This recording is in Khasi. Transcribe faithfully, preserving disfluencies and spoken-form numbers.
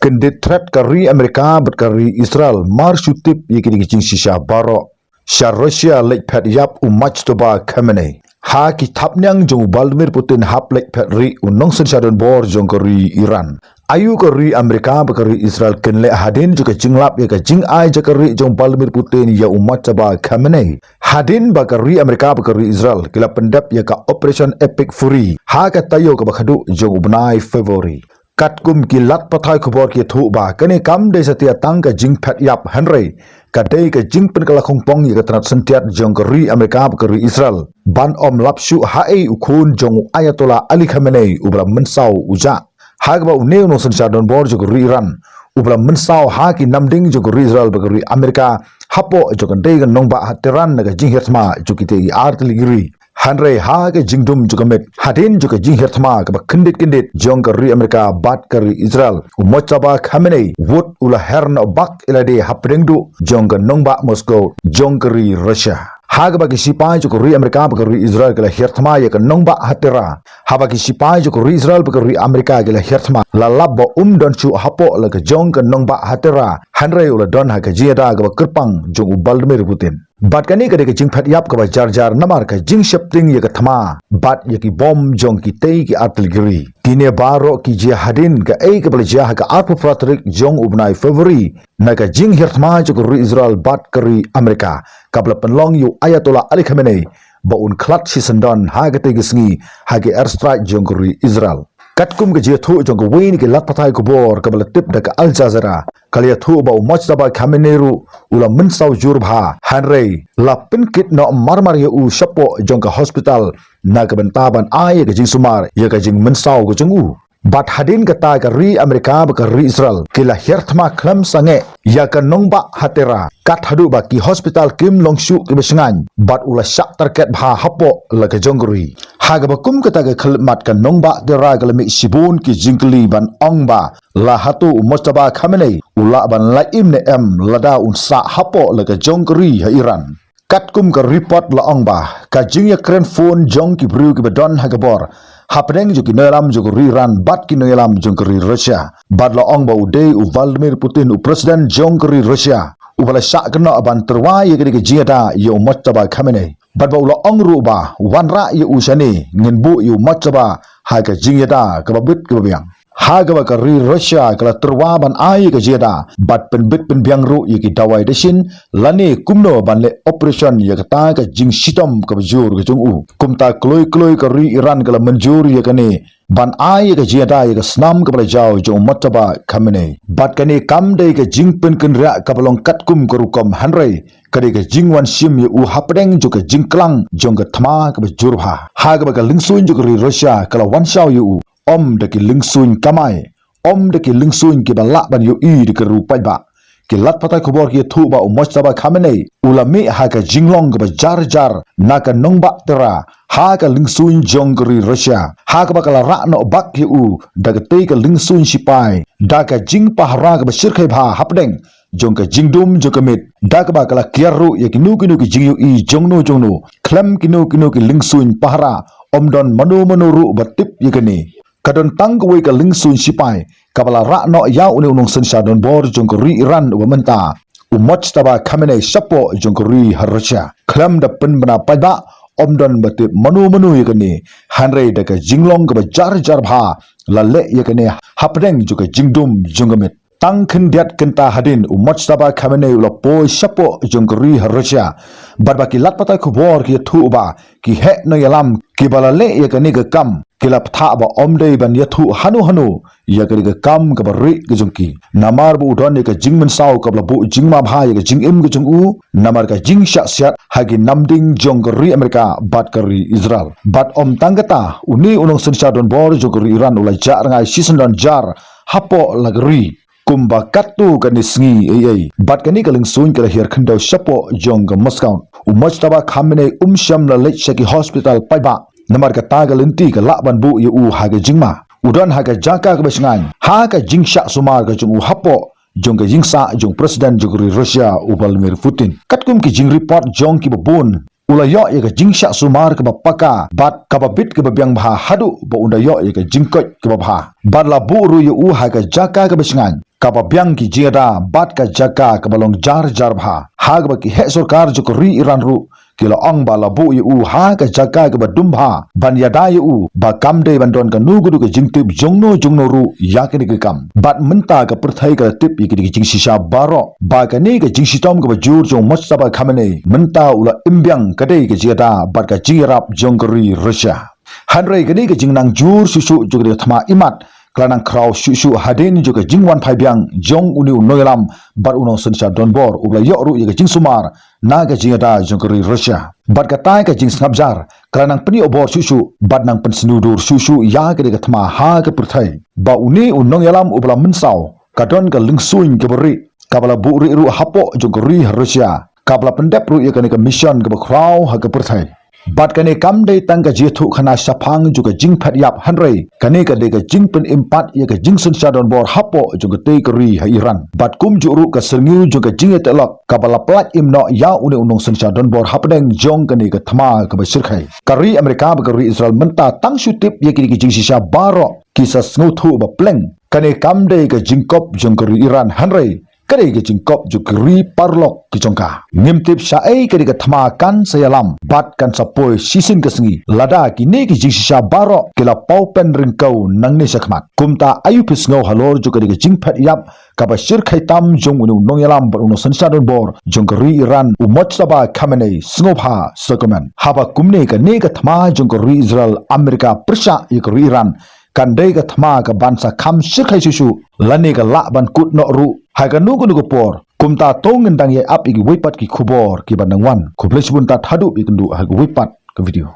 Kyndit thret ka ri Amerika bad ka ri Israel mar shu tip ïa kine ki jingshisha baroh. Sha Russia leit phet ïap u Mojtaba Khamenei. Ha ki thapniang jong u Vladimir Putin hap leit phet rieh u nongsynshar donbor jong ka ri Iran. Aïu ka ri Amerika bad ka ri Israel kin leh hadien jong ka jinglap ïa ka jingai jaka rieh jong u Vladimir Putin ïa u Mojtaba Khamenei? Hadien ba ka ri Amerika bad ka ri Israel ki la pyndep ïa ka Operation Epic Fury ha ka taïew kaba khatduh jong u bnai February. Katkum ki lad pathai khubor ki ïathuh ba kane kam dei satia tang ka jingphet ïap, hynrei ka dei ka jingpynkylla khongpong ïa ka tnat syntiat jong ka ri Amerika bad ka ri Israel ban ym lap shuh haei u khun jong u Ayatollah Ali Khamenei uba la mynsaw u jah. Ha kaba une u nongsynshar donbor jong ka ri Iran uba la mynsaw ha ki namding jong ka ri Israel bad ka ri Amerika hapoh jong ka dei ka nongbah ha Tehran na ka jinghiar thma jong kitei ki artylli ki ri. Hynrei ha ka jingdum jong ka miet hadien jong ka jinghiar thma kaba kyndit kyndit jong ka ri Amerika bad ka ri Israel, u Mojtaba Khamenei wut u la her noh bak ïalade hapdeng duh jong ka nongbah Moscow jong ka ri Russia. Ha kaba ki sipai jong ka ri Amerika bad ka ri Israel ki la hiar thma ïa ka nongbah ha Tehran. Haba ki sipai jong ka ri Israel bad ka ri Amerika ki la hiar thma, la lap ba um don shuh hapoh la ka jong ka nongbah ha Tehran, hynrei u la don ha ka jingïada kaba kyrpang jong u Vladimir Putin. Bad kane ka dei ka jingphet ïap kaba jar jar namar ka jingsheptieng ïa ka thma bad ïa ki bom jong kitei ki artylli ki ri. Kine baroh ki jia hadien kaei kaba la jia ha ka arphew phra tarik jong u bnai February na ka jinghiar thma jong ka ri Israel bad ka ri Amerika kaba la pynlong ïa u Ayatollah Ali Khamenei ba un khlad shisyndon ha katei ka sngi ha ki airstrike jong ka ri Israel. Katkum ka jingïathuh jong kawei na ki lad pathai khubor kaba la tip da ka Al Jazeera, ka la ïathuh ba u Mojtaba Khamenei ruh u la mynsaw jur bha, hynrei la pynkit noh mar mar ïa u shapoh jong ka hospital na ka bynta ban ai ïa ka jingsumar ïa ka jingmynsaw ka jong u. Bad hadien kata ka ri Amerika bad ka ri Israel ki la hiar thma khlem sangeh ïa ka nongbah ha Tehran, kat haduh ba ki hospital kim long shuh kiba shngaiñ bad u la shah target bha hapoh la ka jong ka ri. Ha kaba kum kata ka khyllipmat ka nongbah Tehran ka la mih shibun ki jingkylli ban ong ba la hato u Mojtaba Khamenei u lah ban lait im ne em lada un sah hapoh la ka jong ka ri ha Iran. Katkum ka report la ong ba ka jingïakren phone jong ki briew kiba don ha ka bor hapdeng jong ki nongïalam jong ka ri Iran bad ki nongïalam jong ka ri Russia, bad la ong ba u dei u Vladimir Putin, u president jong ka ri Russia, uba la shah kynnoh ban tyrwa ïa kane ka jingïada ïa u Mojtaba Khamenei. Bad ba u la ong ruh ba wanrah ïa u shane, ngin buh ïa u Mojtaba ha ka jingïada kaba bit kaba biang. Ha kaba ka ri Russia ka la tyrwa ban ai ïa ka jingïada bad pynbit pynbiang ruh ïa ki dawai dashin lane kumno ban leh operation ïa kata ka jingshitom kaba jur ka jong u. Kumta kloi kloi ka ri Iran ka la mynjur ïa kane ban ai ïa ka jingïada ïa ka snam kaba la jaw jong u Mojtaba Khamenei. Bad kane kam dei ka jingpynkynriah kaba long katkum ka rukom, hynrei ka dei ka jingwan shim ïa u hapdeng jong ka jingklang jong ka thma kaba jur bha. Ha kaba ka lyngsuiñ jong ka ri Russia ka la wan shaw ïa u, ym da ki lyngsuiñ kamai, ym da ki lyngsuiñ kiba lah ban ïohi da ki riew paidbah. Ki lad pathai khubor ki ïathuh ba u Mojtaba Khamenei u la mih ha ka jinglong kaba jar jar na ka nongbah Tehran ha ka lyngsuiñ jong ka ri Russia, ha kaba ka la rah noh bak ïa u da katei ka lyngsuiñ sipai da ka jingpahara kaba shyrkhei bha hapdeng jong ka jingdum jong ka miet, da kaba ka la kiar ruh ïa kino kino ki jingïohi jongno jongno. Khlem kino kino ki lyngsuiñ pahara, ym don mano mano ruh ba tip ïa kane. Ka don tang kawei ka lyngsuiñ sipai kaba la rah noh ïa une u nongsynshar donbor jong ka ri Iran uba mynta, u Mojtaba Khamenei, shapoh jong ka ri ha Russia. Khlem da pynbna paidbah, ym don ba tip mano mano ïa kane, hynrei da ka jinglong kaba jar jar bha la leh ïa kane hapdeng jong ka jingdum jong ka miet. Tang khyndiat kynta hadien u Mojtaba Khamenei u la poi shapoh jong ka ri ha Russia, bad ba ki lad pathai khubor ki ïathuh ba ki heh nongïalam kiba la leh ïa kane ka kam ki la bthah ba ym dei ban ïathuh hano hano ïa kane ka kam kaba rieh ka jong ki, namar ba u don ïa ka jingmynsaw kaba la buh jingma bha ïa ka jingim ka jong u namar ka jingshah siat ha ki namding jong ka ri Amerika bad ka ri Israel. Bad ym tang kata, une u nongsynshar donbor jong ka ri Iran u la jah rngai shisyndon jar hapoh la ka ri kumba katto katne sngi ei ei. Bad kane ka lyngsuiñ ka la hiar khyndew shapoh jong ka Moscow. U Mojtaba Khamenei um shym la leit sha ki hospital paidbah namar kata ka lynti ka lah ban buh ïa u ha ka jingma. U don ha ka jaka kaba shngaiñ ha ka jingshah sumar ka jong u hapoh jong ka jingsah jong u president jong ka ri Russia, u Vladimir Putin. Katkum ki jingreport jong kiba bun, u la ïoh ïa ka jingshah sumar kaba paka bad kaba bit kaba biang bha haduh ba un da ïoh ïa ka jingkoit kaba bha. Bad la buh ruh ïa u ha ka jaka kaba shngaiñ. kaba biang ki jingïada bad ka jaka kaba long jar jar bha, ha kaba ki heh sorkar jong ka ri Iran ruh ki la ong ba la buh ïa u ha ka jaka kaba dum bha ban ïada ïa u, ba kam dei ban don kano kano ka jingtip jongno jongno ruh ïa kane ka kam. Bad mynta ka pyrthei ka la tip ïa kane ka jingshisha baroh, ba kane ka jingshitom kaba jur jong Mojtaba Khamenei mynta u la im biang ka dei ka jingïada bad ka jingïarap jong ka ri Russia. Hynrei kane ka jingnang jur shuh shuh jong kane ka thma imat ka la nang khraw shuh shuh hadien jong ka jingwan phai biang jong une u nongïalam bad u nongsynshar donbor uba la ïoh ruh ïa ka jingsumar na ka jingïada jong ka ri Russia. Bad kata ka jingsngap jar ka la nang pynïoh bor shuh shuh bad nang pynsniew dur shuh shuh ïa kane ka thma ha ka pyrthei, ba une u nongïalam uba la mynsaw ka don ka lyngsuiñ kaba rieh kaba la buhrieh ruh hapoh jong ka ri Russia, kaba la pyndep ruh ïa kane ka mission kaba khraw ha ka pyrthei. Bad kane kam dei tang ka jingïathuhkhana shaphang jong ka jingphet ïap, hynrei kane ka dei ka jingpynim pat ïa ka jingsynshar donbor hapoh jong katei ka ri ha Iran. Bad kumjuh ruh ka syrngiew jong ka jingïateh lok kaba la pyllait im noh ïa une u nongsynshar donbor hapdeng jong kane ka thma kaba shyrkhei. Ka ri Amerika bad ka ri Israel mynta tang shu tip ïa kine ki jingshisha baroh ki sa sngewthuh ba pleng kane kam dei ka jingkop jong ka ri Iran, hynrei ka dei ka jingkop jong ka ri paralok ki jong ka. Ngim tip shaei kane ka thma kan sa ïalam bad kan sa poi shisien ka sngi lada kine ki jingshisha baroh ki la paw pynryngkew nangne shakhmat. Kumta aïu phi sngew halor jong kane ka jingphet ïap kaba shyrkhei tam jong une u nongïalam bad u nongsynshar donbor jong ka ri Iran, u Mojtaba Khamenei? Sngewbha sa comment. Haba kumne kane ka thma jong ka ri Israel Amerika pyrshah ïa ka ri Iran kan dei ka thma kaban sa kham shyrkhei shuh shuh lane ka lah ban kut noh ruh ha kano kano ka por. Kumta to ngin dang ïai ap ïa kiwei pat ki khubor kiban dang wan. Khublei shibun tad haduh ba ïakynduh ha kawei pat ka video.